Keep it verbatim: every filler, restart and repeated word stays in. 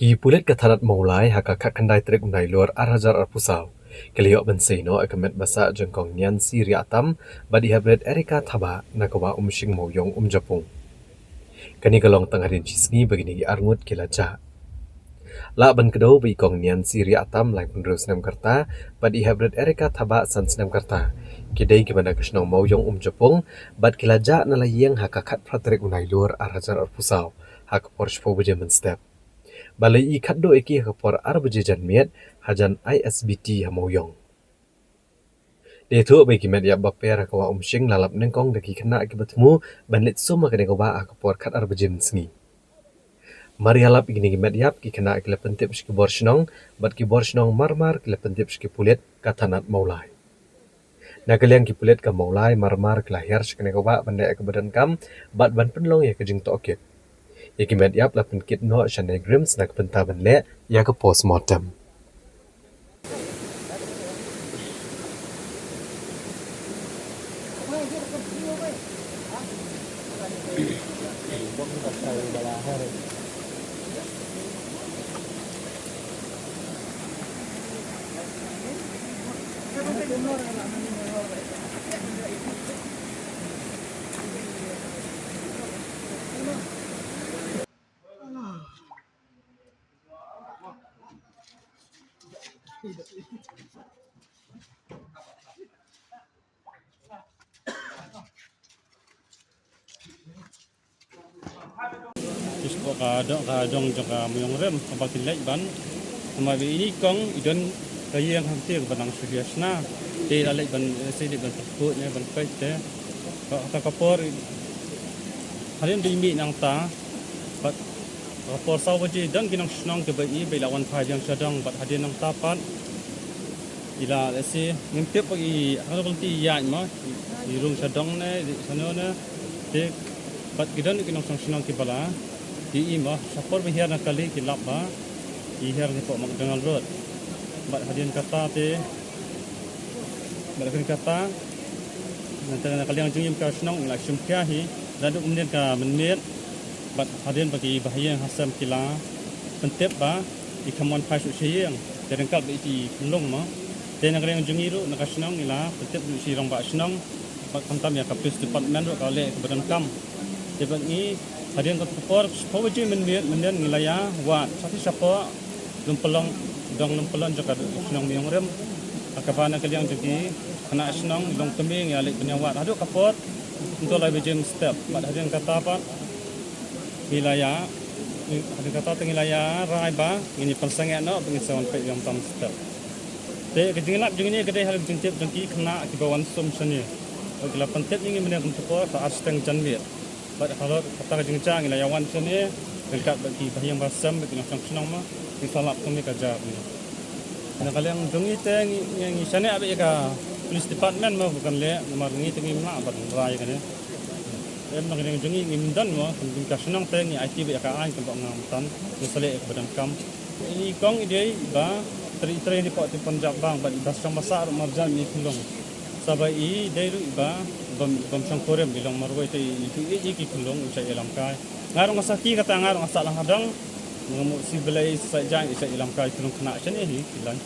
Ki pulit ka thanat Mawlai ha ka khatkhyndai tarik u Nailur ar hajar arphew saw ki la ïoh ban sei noh ïa ka met ba sah jong Kong Niansi Riahtam bad i Heprit Erika Thabah na ka Wah Umshing Mawïong Umjapung. Kane ka long tang hadien shi sngi ba kine ki arngut ki la jah. Lah ban kdew ba i Kong Niansi Riahtam laiphew hynriew snem ka rta bad i Heprit Erika Thabah san snem ka rta ki dei kiba na ka shnong Mawïong Umjapung bad ki la jah na la ïing ha ka khatphra tarik u Nailur ar hajar arphew saw ha ka por shiphew baje mynstep. Ba la ïohi khatduh ïa ki ha ka por ar baje janmiet hajan I S B T ha Mawïong. Da ïathuh ba ïa ki met ïap ba pher ha ka Wah Umshing la lap nyngkong da ki khynnah kiba thmu ban leit sum ha kane ka wah ha ka por khatar baje mynsngi. Mar ïalap ïa kine ki met ïap, ki khynnah ki la pyntip sha ki bor shnong bad ki bor shnong marmar ki la pyntip sha ki pulit ka thanat Mawlai. Na ka liang ki pulit ka Mawlai marmar ki la hiar sha kane ka wah ban leh ïa kaba donkam bad ban pynlong ïa ka jingtohkit. Ïa ki met ïap la pynkit noh sha NEIGRIHMS na ka bynta ban leh ïa ka postmortem. Pis ko ka dong, ka dong jong ka Mawïong Rim, kaba ki leit ban. Namar ba ine i kong i don ka ïing hangtei kaba nang shu shna. Te la leit ban, eh, leit ban pynkut ne ban peit te. Ka, ka, ka por hadien ba i mih nangta, bad ka por saw baje don ki nongshnong kiba i ba i la wan phai biang sha dong, bad hadien nangta pat i la, lehse ngim tip ba i, hangno ka lynti i ïaid mo, i rung sha dong ne, i shano ne. Te bad ki don ki nongshnong shnong kiba la ïohi mo, sha por ba hiar na kali ki lap ba i hiar hapoh McDonald Road. Bad hadien kata te, bad hadien kata, na ka liang jong ngi ka shnong i la shim khia hi, naduh mynnin ka mynmiet. Bad hadien ba ki bahaïing hasem ki la pyntip ba i kham wan phai shuh sha ïing, te ryngkat bad i khyllung mo. Te na ka liang jong ngi ruh na ka shnong i la pyntip ruh sha i rangbah shnong, bad khamtam ïa ka police department ruh ka leh kaba donkam. Te bad ngi hadien ka por shiphew baje mynmiet, mynnin ngi la ïa wad sha ti shapoh Lympylon, dong Lympylon jong ka shnong Mawïong Rim. Ha kaba na ka liang jong ki khynnah shnong i long kmie, ngi ïa leit ban ïa wad haduh ka por hynñiew lai baje mynstep. Bad hadien kata pat ngi la ïa, hadien kata te ngi la ïa rai ba ngin ïa pynsangeh noh ba ngin sa wan peit biang tam step. Te ka jingïalap jong ngi ka dei ha la ka jingtip jong ki khynnah kiba wan sum shane. Bad ki la pyntip ïa ngi mynne kum tu por ha ar shiteng janmiet. Bad halor kata ka jingjia ngi la ïa wan shane ryngkat bad ki bahaïing bahasem bad ki nongshong shnong mo, ki sa lap kumne ka jia kumne. Na ka liang jong ngi te ngi, ngi, ngi shaniah bad ïa ka police department mo, ba kan leh, namar ngi te ngim lah ban rai ïa kane. Em, na ka liang jong ngi ngim don mo, kum ka shnong te ngi aiti bad ïa ka aiñ, kumba nga ong mynta ngi sa leh ïa kaba donkam. I kong i dei iba trei, i trei hapoh Punjab Bank bad iba shong ba sah ruh marjan i khyllung. Sa ba i dei ruh iba bym, bym shongkurim, i long marwei te i, i, i ki khyllung i shah ïalam kai. Nga ruh nga sakhi kata, nga ruh nga sah lang ha dong. Nga mut sibylei sa jaiñ i shah ïalam kai khyllung khynnah shane hi ki lain.